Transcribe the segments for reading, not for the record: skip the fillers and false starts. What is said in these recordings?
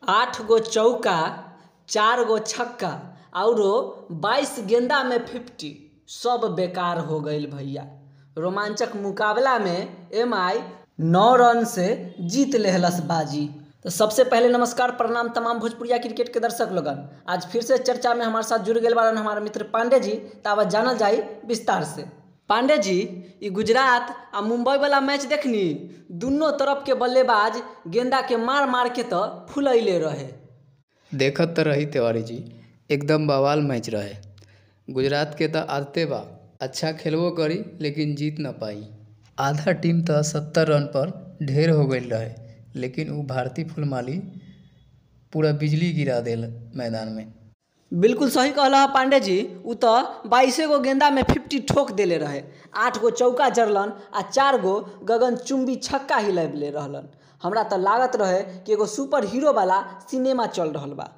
8 गो चौका, 4 गो छक्का आउरो 22 गेंदा में 50 सब बेकार हो गईल भैया। रोमांचक मुकाबला में एमआई 9 रन से जीत लेहलस बाजी। तो सबसे पहले नमस्कार प्रणाम तमाम भोजपुरिया क्रिकेट के दर्शक लोगन। आज फिर से चर्चा में हमारे साथ जुड़ गए बारन हमारे मित्र पांडे जी, तावा जानल जाई विस्तार से। पांडे जी, ई गुजरात आ मुंबई वाला मैच देखनी, दोनों तरफ के बल्लेबाज गेंदा के मार मार के तो फुलैले रहे। देखत तो रही तिवारी जी, एकदम बवाल मैच रहे। गुजरात के तो आदते बा, अच्छा खेलबो करी लेकिन जीत न पाई। आधा टीम तो 70 रन पर ढेर हो गई रहे, लेकिन वो भारतीय फुलमाली पूरा बिजली गिरा देल मैदान में। बिल्कुल सही कहला पांडे जी, उ तो 22 गो गेंदा में 50 ठोक देले रहे। 8 गो चौका जरलन आ 4 गो गगनचुंबी छक्का हिलैले रहलन। हमरा तो लागत रहे कि एगो सुपर हीरो वाला सिनेमा चल रहल बा।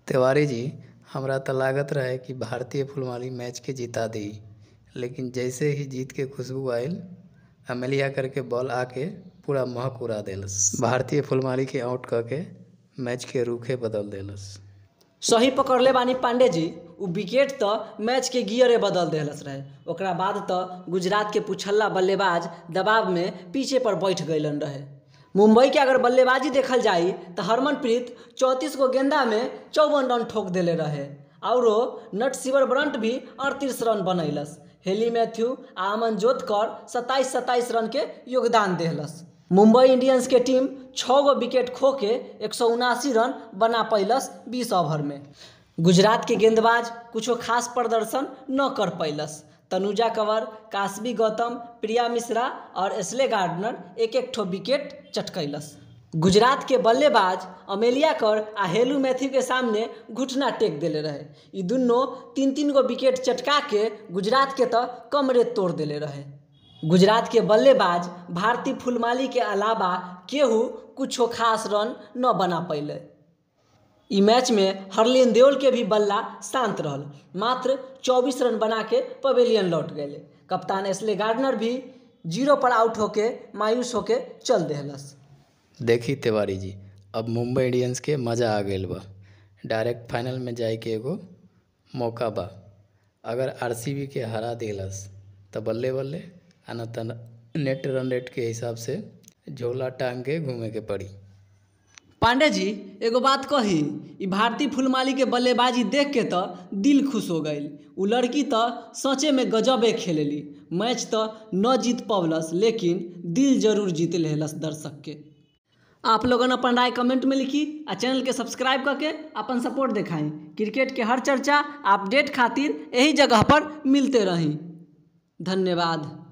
तिवारी जी, हमरा तो लागत रहे कि भारतीय फुलमाली मैच के जिता दी, लेकिन जैसे ही जीत के खुशबू आयल, अमेलिया करके बॉल आके पूरा महक उड़ा देलस। भारतीय फुलमाली के आउट करके मैच के रूखे बदल देलस। सही पकड़ले बानी पांडे जी, उ विकेट तो मैच के गियरे बदल देहलस रहे। ओकरा बाद तो गुजरात के पुछल्ला बल्लेबाज दबाव में पीछे पर बैठ गईलन रहे। मुंबई के अगर बल्लेबाजी देखल जाई तो हरमनप्रीत 34 गो गेंदा में 54 रन ठोक देले रहे और नट सिवर ब्रंट भी 38 रन बनैलस। हेली मैथ्यू आ अमन जोतकर 27-27 रन के योगदान देहलस। मुंबई इंडियंस के टीम 6 गो विकेट खो के 179 रन बना पैलस 20 ओवर में। गुजरात के गेंदबाज कुछो खास प्रदर्शन न कर पैलस। तनुजा कंवर, काशवी गौतम, प्रिया मिश्रा और एस्ले गार्डनर एक ठो विकेट चटकैलस। गुजरात के बल्लेबाज अमेलिया कर आ हेलू मैथ्यू के सामने घुटना टेक देले रहे। ई दुनों 3-3 गो विकेट चटका के गुजरात के तो कमरे तोड़ देले रहे। गुजरात के बल्लेबाज भारतीय फुलमाली के अलावा केहू कुछो खास रन न बना पैले। ई मैच में हरलीन देओल के भी बल्ला शांत रहल, मात्र 24 रन बना के पवेलियन लौट गए। कप्तान एस्ले गार्डनर भी 0 पर आउट होके मायूस होके चल देहलस। देखी तिवारी जी, अब मुंबई इंडियंस के मज़ा आ गई बा। डायरेक्ट फाइनल में जाए के एगो मौका बा। अगर आरसीबी के हरा देलस तो बल्ले बल्ले, आ न त नेट रन रेट के हिसाब से झोला टांग के घूमे के पड़ी। पांडे जी, एगो बात कही, ई भारतीय फुलमाली के बल्लेबाजी देख के तो दिल खुश हो गई। उ लड़की तो सचे में गजबे खेलेली। मैच तो न जीत पवलस लेकिन दिल जरूर जीत लेहलस दर्शक के। आप लोगन अपन राय कमेंट में लिखी आ चैनल के सब्सक्राइब करके अपन सपोर्ट दिखाई। क्रिकेट के हर चर्चा अपडेट खातिर यही जगह पर मिलते रही। धन्यवाद।